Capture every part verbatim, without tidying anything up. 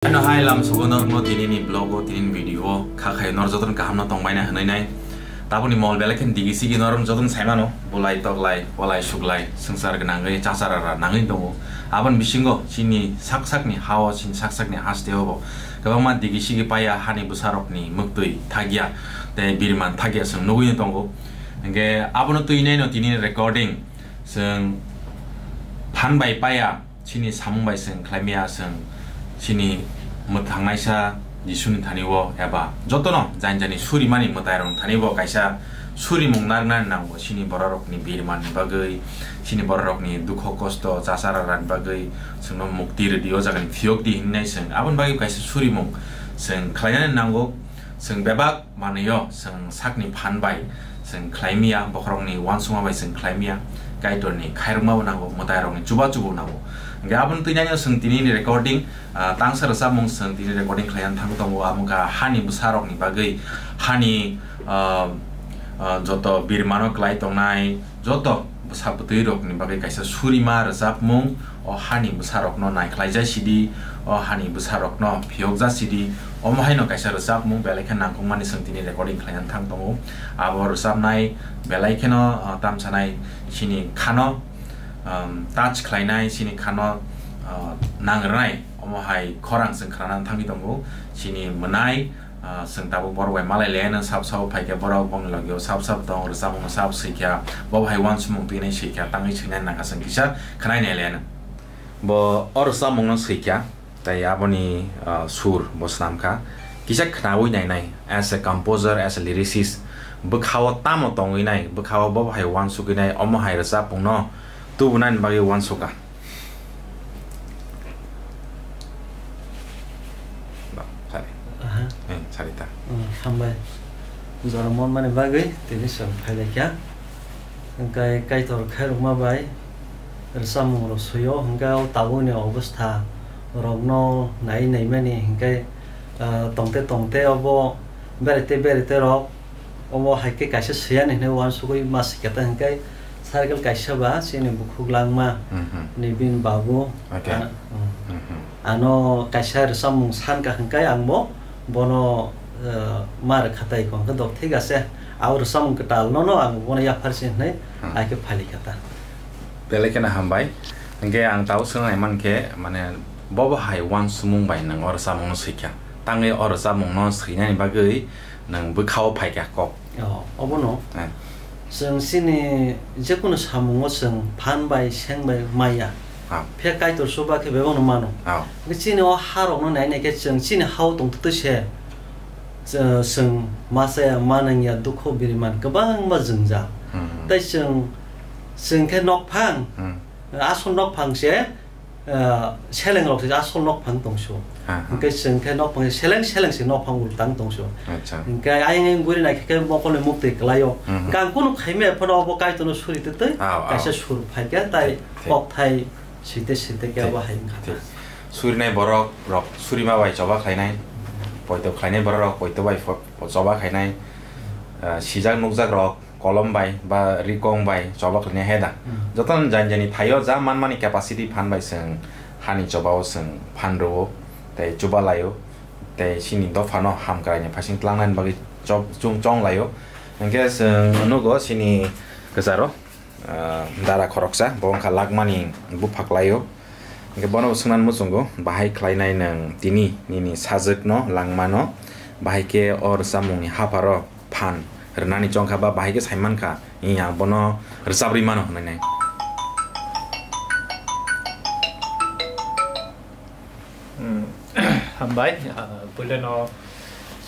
Ano hai lam sugo norokno tinini vlog o, tinini video o kha khai norok jotono kaham no tongbaina hwnwi nai. Taboni mol belai khe digi sigi norok jotono saimano, bulai toklai, walai suklai, swngchar gwnangwi chachara ra nangwi tongo. Aboni bisingo chini sak sakni ha o, chini sak sakni haste o bo kwbangma digi sigi paiya, hani bwsarokni mwktwi thakya tei biriman thakya chwng nugwi tongo. Hwnkhe abono twi naino tini recording chwng phan bai paiya. Chini samung bai chwng khlaimaya, chwng chini mwthangnaisa Jisuni thani o eba jotono jani jani surimani mwtairokni thani bo kaisa surimung narwknani nango. Chini bororokni birmani bagwi, chini bororokni dukho kosto chachara rani bagwi chwngno mukti rwdi, o jagani phiyokdi hinwi nai chwng aboni bagwi kaisa surimung chwng khlainani nango. Chwng bebak manwi o chwng sakni phan bai chwng khlaimaya, bokhorokni uansukma bai chwng khlaimaya, Kaitorni khairokma bo nango, mwtairokni chubachu bo nango. Hwnkhe aboni twi naino chwng tini ni recording, ah, tangsa rwchapmung chwng tini recording khlaiya thang tongo, amo wngkha hani bwsarokni bagwi, hani, ah, ah, joto birmano klai tongnai, joto bwsa bwtwi rokni bagwi kaisa surima rwchapmung, o hani bwsarokno naikhlaijak sidi, o hani bwsarokno phiyokjak sidi, omo haino kaisa rwchapmung belai khe nangkukmani chwng tini recording khlaina thang tongo. Abo rwchapnai belai kheno, o, tamsanai chini khano, um, touch khlainai, chini khano, o, nangrwnai, omo hai khorang chwng khnana thangwi tongo. Chini mwnai, Ah, chwng tabuk borok bai malai le nang sab sabo phaikha, borok bongni logio sab sab tong, rwchapmung no sab swikha, bo hai uansukmung twi nai swikha, tangwi swinai nangkha chwng kisa khwnai nai le nang. Bo o rwchapmung no swikha, tei aboni, ah, sur bo swnamkha, kisa khnaui nainai, as a composer, as a lyricist, bwkha o tamo tongwi nai, bwkha o bo hai uansugwi nai, omo hai rwchapmung no tubunani bagwi uansukha. Ba, sari. Aha. Eh, sari ta. Hmm, hambai. Jora mon mani bagwi tini chwng phailaikha. Hwnkhe Kaitor khairokma bai rwchapmung rok swi-o, hwnkhe o tabukni obostha rokno nai naimani hwnkhe, ah, tongte tongte obo berete berete rok Omo hai khe kaisa siyani hinwi uansugwi ma sika ta hwnkhe cycle kaisa ba chini bukhuk langma Mhm. ni bini babu Okay. ano, um, Mhm. ano kaisa rwchapmung san ka hwnkhe ang bo bono, eh, ma rwkha tai ko hwnkhe dok thik ase abo rwchapmung kwtal no no ang bono yaphar se hinwi Hmm. hai khe phali kha ta. Belai kheno hambai. Hwnkhe ang tao swngnai mankhe, mane, bobo hai uansukmung bai nwng o rwchapmung no swikha. Tangwi o rwchapmung no swinani bagwi nwng bwkha o phaikha kok. Oh, obono. Eh. Chwng chini jekunu samungo chwng phan bai, seng bai maya. Ah. Phiya Kaitor chuba khe bebakno mano. Ah. Hwnkhe chini o harokno nai nai khe chwng chini hao tongtwtwi se, chw-, chwng ma chaya, ma nangya, dukho biriman kwbangma jwngjal. Hmm. Tei chwng, chwng khe nokphang, Hmm. asol nokphang se, ah, seleng rok se asol nokphang tongsu. Ha, ha. Hwnkhe chwng khe nokphang seleng seleng se nokphang ultang tongsu. Acha. Hwnkhe ayang ayang buri naikhe khe mokolni muktwi kwlaio. Mhm. Hwnkhe ang kunu khaimaya phano obo Kaitorno suri twtwi Aw, aw. kaisa sur phaikha tai Thik. kokthai site site khe Thik, abo hai wngkha. thik. Surinai borok rok surima bai choba khlainai, poito khlainai borok rok poito bai fo-, choba khlainai, ah, sijak nukjak rok kolom bai ba rikong bai choba khlainai hai da. Hmm. Jotono jani jani thaio ja manmani capacity phan bai chwng hani choba o chwng phan rwo tei chuba laio tei chini dopha no hamkrai ni phaising tlangnani bagwi chop-, chung chong laio. Hwnkhe chwng nugo chini kwcharo, ah, dara khoroksa bo wngkha Lakmani buphak laio. Hwnkhe bono bo swngnani muchungo bahai khlainai nwng tini nini sajwkno langmano bahai khe o rwchapmungni hapharo phan rwnani chongkha ba bahai khe saimankha, wngya bono rwchaprwi mano hwnwi nai. Hmm, hambai, ah, puilano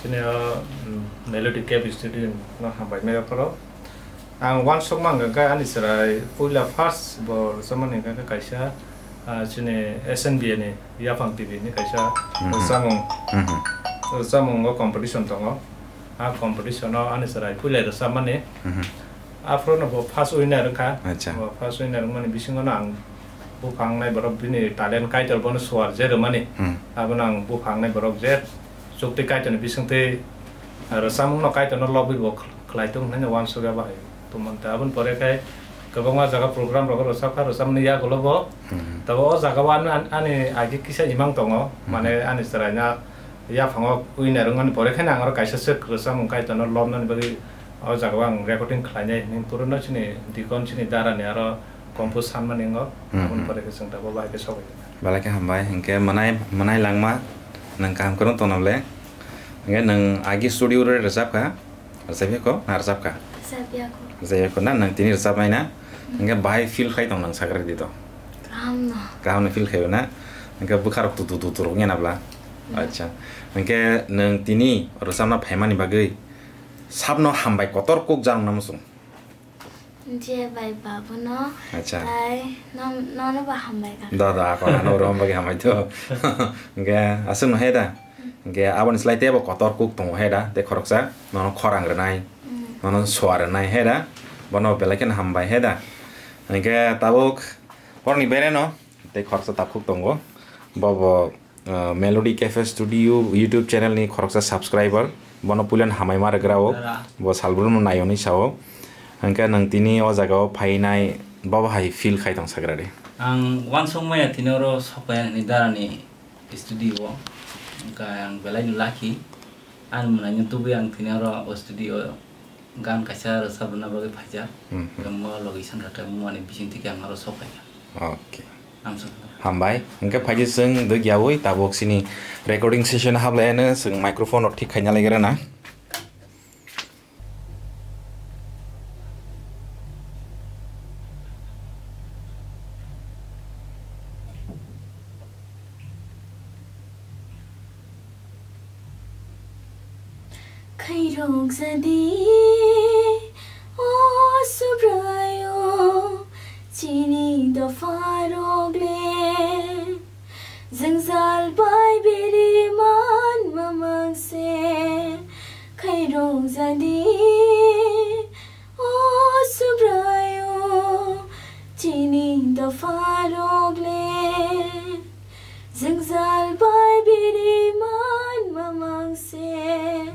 chini o, hmm, Melody Cave Studio no hambai maya phoro. Ang uansukma hwnkha khe ani chwrai puila first bo rwchapmani hwnkha khe kaisa, ah, chini S N B A ni Yaphang T V ni kaisa Mhm. rwchapmung, Mhm. rwchapmungo competition tongo. A competition o ani chwrai puila rwchapmani. Mhm. Aphuru no bo first winner wngkha. Acha. Bo first winner wngmani bisingo no ang buphang nai borok bini talent Kaitor bono suar je rwmani. Hmm. Abono ang buphang nai borok je chukti Kaitor ni bisingtwi rwchapmung no Kaitor no lobwi bo khlai tung hinwi uansukya bahai tongmani ta. Aboni pore khe Kwbangma jaga program rogo rwchapkha, rwchapmani yagulo bo. Hmm. Tabo o jaga o ani, ani, ani agi kisa imang tongo, Hmm. mane ani chwraina yaphango winner wngmani pore kheno ang aro kaisa swk rwchapmung Kaitorno lobnani bagwi o jaga o ang recording khlainai hinwi puruno chini dikon chini darani aro compose sanmani wngo, Hmm, aboni hmm. pore khe chwng tabuk bai khe sogwi. Belai khe hambai, hinkhe mwnai, mwnai langma nwng kaham kwrwng tongna ble. Hinkhe nwng agi studio o rwchapkha, rwchapyakho na rwchapkha? Rwchapyakho. Rwchapyakho na, nwng tini rwchapnai na? Hmm. Hinkhe bahai feel khlai tong nwng sakra di to? Kahamno. Kahamno feel khlaiwi na? Hinkhe bwkharok tutu tutu rok wngya na bla? Hmm. Acha. Hinkhe nwng tini rwchapna phaimani bagwi sabno hambai kotor kuk janokna muchung. Je bai babuno. Acha. Tai non, nono ba hambai ka. Da, da, ako ano rom bagi hambai to. Hinkhe aswk no he da. Hinkhe aboni slai tebo kotor kuk tongo he da. Te khoroksa nono khorang rwnai. Mm. Nono soa rwnai he da. Bono belai kheno hambai he da. Hinkhe tabuk porni bere no. Tei khoroksa takhuk tongo. Bobo, uh, Melody Cafe Studio YouTube channel ni khoroksa subscriber. Bono puilano hamai ma rwgra o. Dara. Bo salbrumno naio hinwi sao. Hwnkhe nwng tini o jaga o phainai bobo hai feel khai tong sagra de. Ang uansuk maya tini oro sokphaiyani hinwi dara ni studio o. Hwnkhe ang belai no lucky. Ani mwnaino tubui ang tini oro o studio o gan kaisa rwchap rwna bagwi phaijak. Hmm, hmm. Hwnkhe mo logi sankha khe mo ani bising thike ang oro sok phaikha. Okay. Hamsok. Hambai. Hwnkhe phaidi chwng dwgyaui tabuk chini recording session hablaiano chwng microphone rok thik khaina laigra na. Khairok jadi o Subraiyung chini dopharok le jwngjal bai biri man mamang se. Khairok jadi o Subraiyung chini dopharok le jwngjal bai biri man mamang se.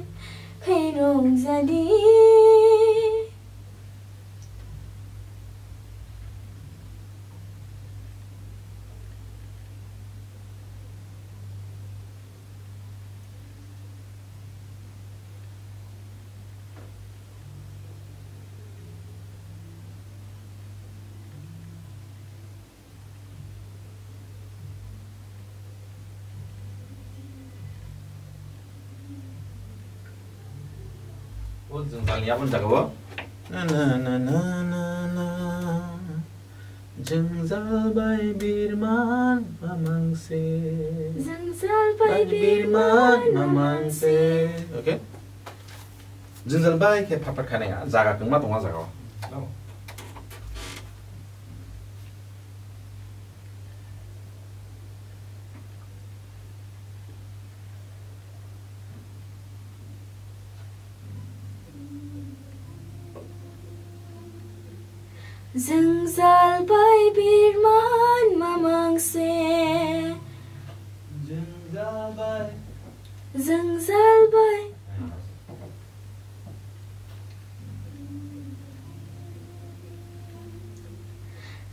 Khairok jadi. O jwngjalni aboni jaga o. Na, na, na, na, na, na. Jwngjal bai birman mamang se. Jwngjal bai birman mamang se. Okay. Jwngjal bai khe phat phat khainai, jaga kwngma tongo jaga o. Jwngjal bai birman mamang se. Jwngjal bai. Jwngjal bai.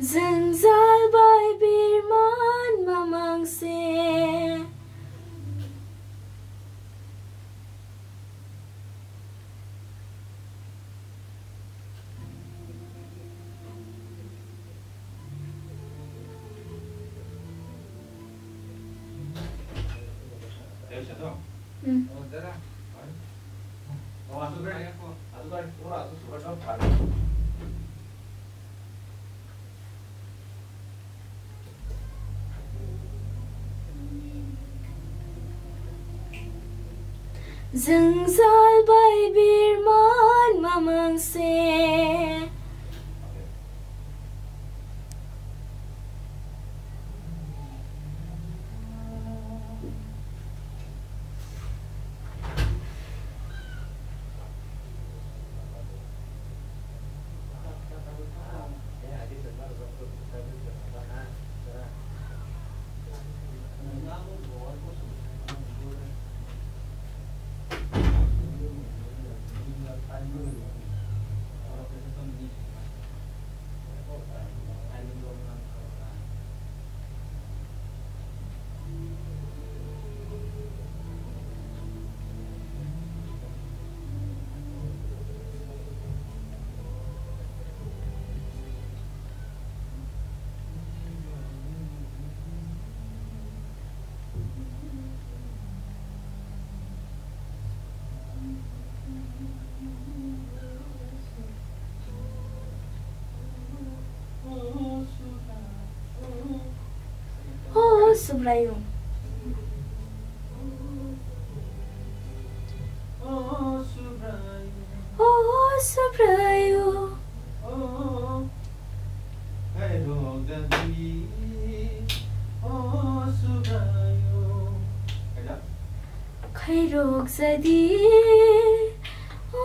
Jwngjal bai birman mamang se. Hmm. Jwngjal bai birman mamang se. Subraiyung. O Subraiyung. Khairok jadi. O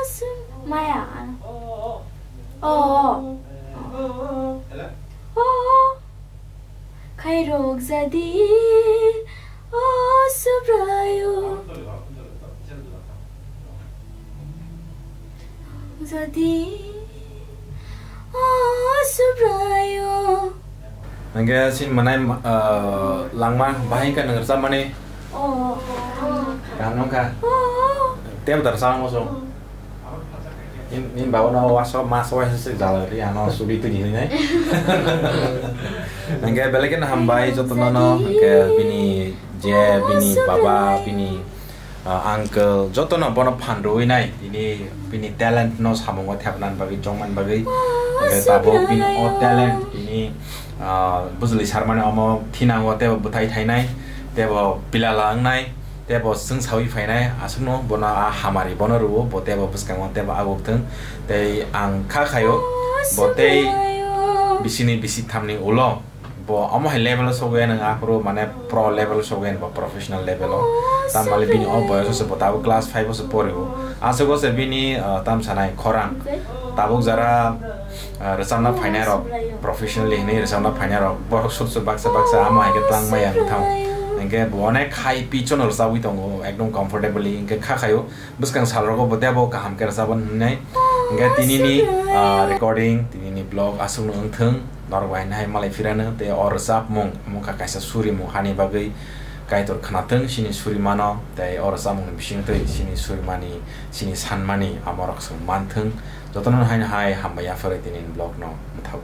Sub-, maya. O. O. Khairok jadi, o Subraiyung. Jadi, o Subraiyung. Hingke sin manai, eh, langma bahai ka nang rwchapmani. O. Kaham nang kha. O. Tebdar sa mo so. In, in bago no waso mas waisa se jala ri ano suri tu ni nai. Hingke belai kheno hambai jotono no, hingke bini je, bini baba, bini, ah, uncle, jotono bono phan rwi nai, bini, bini talent no samung o thepna bagwi, chongman bagwi, hingke tabuk bini o talent, bini, ah, bujli sarmani omo thinango tebo bwthai thainai, tebo pilala wngnai. Tei bo chwng saui phainai, aswkno bono a hamari bono rwo, bo tei bo bwskango tei bo aguk thung. Tei ang kha khaio, bo tei bisini bisi thamni ulo bo omo hai level o sogwi nang aphuru mane pro level o sogwi bo professional level o. Tamni bini o boyos o se bo tabuk class five o se porio. Aswk o se bini, ah, tam sanai khorang. Tabuk jara, ah, rwchapna phainai rok, professionally hinwi rwchapna phainai rok, borok suk suk baksa baksa amo hai khe twlang maya wng thang. Hinkhe bo onek high pitch no rwchapwi tongo, ekdom comfortably, hinkhe kha khaio bwskang sal rogo bo teibo kaham khe rwchapna hinwi. Hinkhe tinini, ah, recording, tinini vlog aswkno wng thung, norok bai hinwi malai phirano tei o rwchapmung omo kha kaisa surimung hani bagwi Kaitor khwnathung chini surimano tei o rwchapmungni bisingtwi chini surimani, chini sanmani amorok chwng manthung. Jotono haino hai hambai yapharwi tini vlog no mwthau.